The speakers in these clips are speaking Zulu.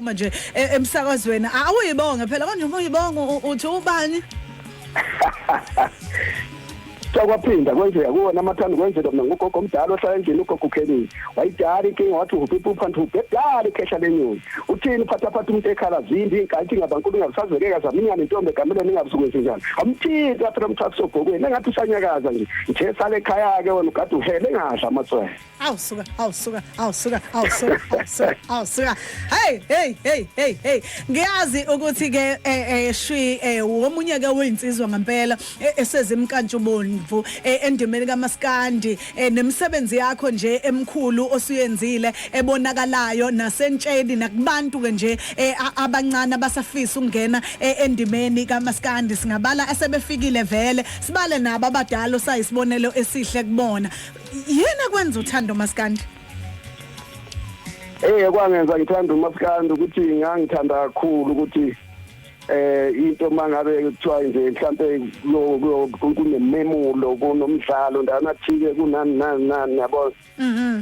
Uma nje emsakazweni awuyibonge phela konje uma uyibonga uthi ubani? Kwaphinda kwenzeka kuwona amathanda kwenzeka mina ngugogo omdala ohlala endlini ugogo uKhenini wayidala inkinga wathi uhuphe iphupha nti huphe dala ikhehla lenyoni uthini uphathaphatha umuntu ekhala zimbi inkanti ingabankulu ingabusazekeka zaminyana intombi egamelweni ingabusukwenze njani amthinti phela umthatha sobhokweni engathi usanyakaza nje nje sale ekhaya-ke wena ugade uhele engadla amatswele. Awu suka, awu suka, awu suka, awu suka, awu suka, awu suka. Hey, hey, hey, hey, hey. Ngiyazi ukuthi ke shwi womunye ke weyinsizwa ngempela esezimkantshubomvu endimeni kaMaskandi nemisebenzi yakho nje emkhulu osuyenzile ebonakalayo nasentsheni nakubantu ke nje abancane abasafisa ukungena endimeni kaMaskandi singabala asebefikile vele sibale nabo abadala osayisibonelo esihle kubona. Yini ekwenza uthando maskandi? Kwangenza ngithanda umaskandi ukuthi ngangithanda kakhulu ukuthi into mangabe kuthiwa nje mhlambe kunememulo kunomdlalo ndawana thike kunani nani nani yabo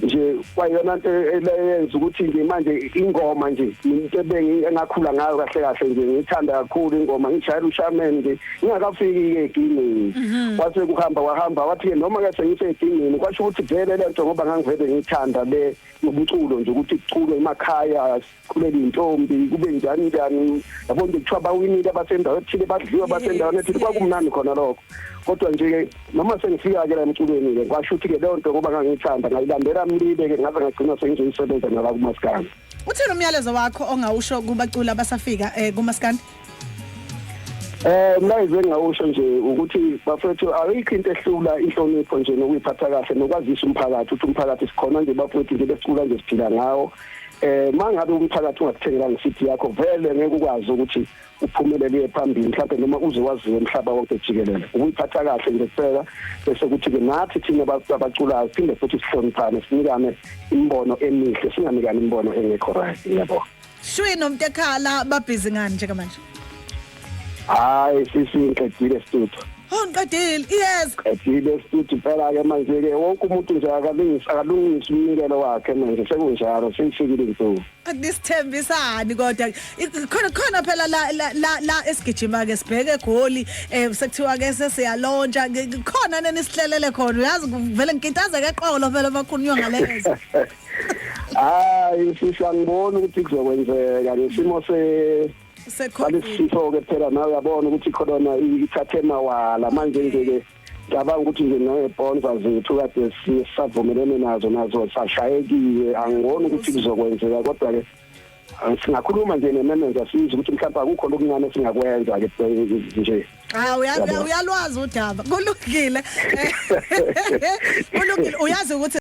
nje kwayona into eyenza ukuthi nje manje ingoma nje into engakhula ngayo kahle kahle nje ngithanda kakhulu ingoma ngishayela ushaman nje ngingakafiki ke egingini kwase kuhamba wahamba wathi ke noma ke sengisegingini kwasho ukuthi vele lento ngoba ngangivele ngithanda le yomculo nje ukuthi kuculwe emakhaya sikhulele intombi kube njani njani yabo nje kuthiwa bawinile abasendaweni ethile badliwe abasendaweni ethile kwakumnandi khona lokho kodwa nje ke noma sengifika ke la emculweni ke kwasho ukuthi ke leyo nto ngoba ngangithanda ngayilandela mlibe ke ngaze ngagcina sengizoyisebenza nala kumaskandi. Uthini umyalezo wakho ongawusho kubaculi abasafika kumaskandi? Umlayezo engawusho nje ukuthi bafethu ayikho into ehlula inhlonipho nje nokuyiphatha kahle nokwazisa umphakathi ukuthi umphakathi sikhona nje bafethu nje besicula nje siphila ngawo. Mangabe umphakathi ungakuthengelanga isithi yakho vele ngeke ukwazi ukuthi uphumelele uye phambili mhlawumbe noma uze waziwe umhlaba wonke jikelele. Ukuyiphatha kahle nje kuphela bese kuthi ke nathi thina abaculayo siphinde futhi sihloniphane sinikane imibono emihle singanikani imibono engekho right yabo. Shwi noMtekhala babhizi ngani njengamanje? Hayi sisi ngiqedile studio. Oh ngiqedile. Yes. Qedile studio phela ke manje ke wonke umuntu nje akalungisa akalungisa umnikelo wakhe manje sekunjalo seyifikile insuku. Anisithembisani kodwa khona khona phela la la la esigijima ke sibheke egoli sekuthiwa ke sesiyalontsha khona nenisihlelele khona uyazi vele ngikitazeke eqolo phela bakhulunywa ngalezo. Hayi sisi angiboni ukuthi kuzokwenzeka ngesimo se seCovid ke phela nawe uyabona ukuthi corona ithathe mawala manje nje ke ngicabanga ukuthi nje nezibonza zethu kade sisavumelene nazo sashayekiwe angiboni ukuthi kuzokwenzeka kodwa ke singakhuluma nje nemenenja sizwe ukuthi mhlawumbe akukho lokuncane singakwenza ke nje. Ah uyalwazi udaba kulungile. Kulungile uyazi ukuthi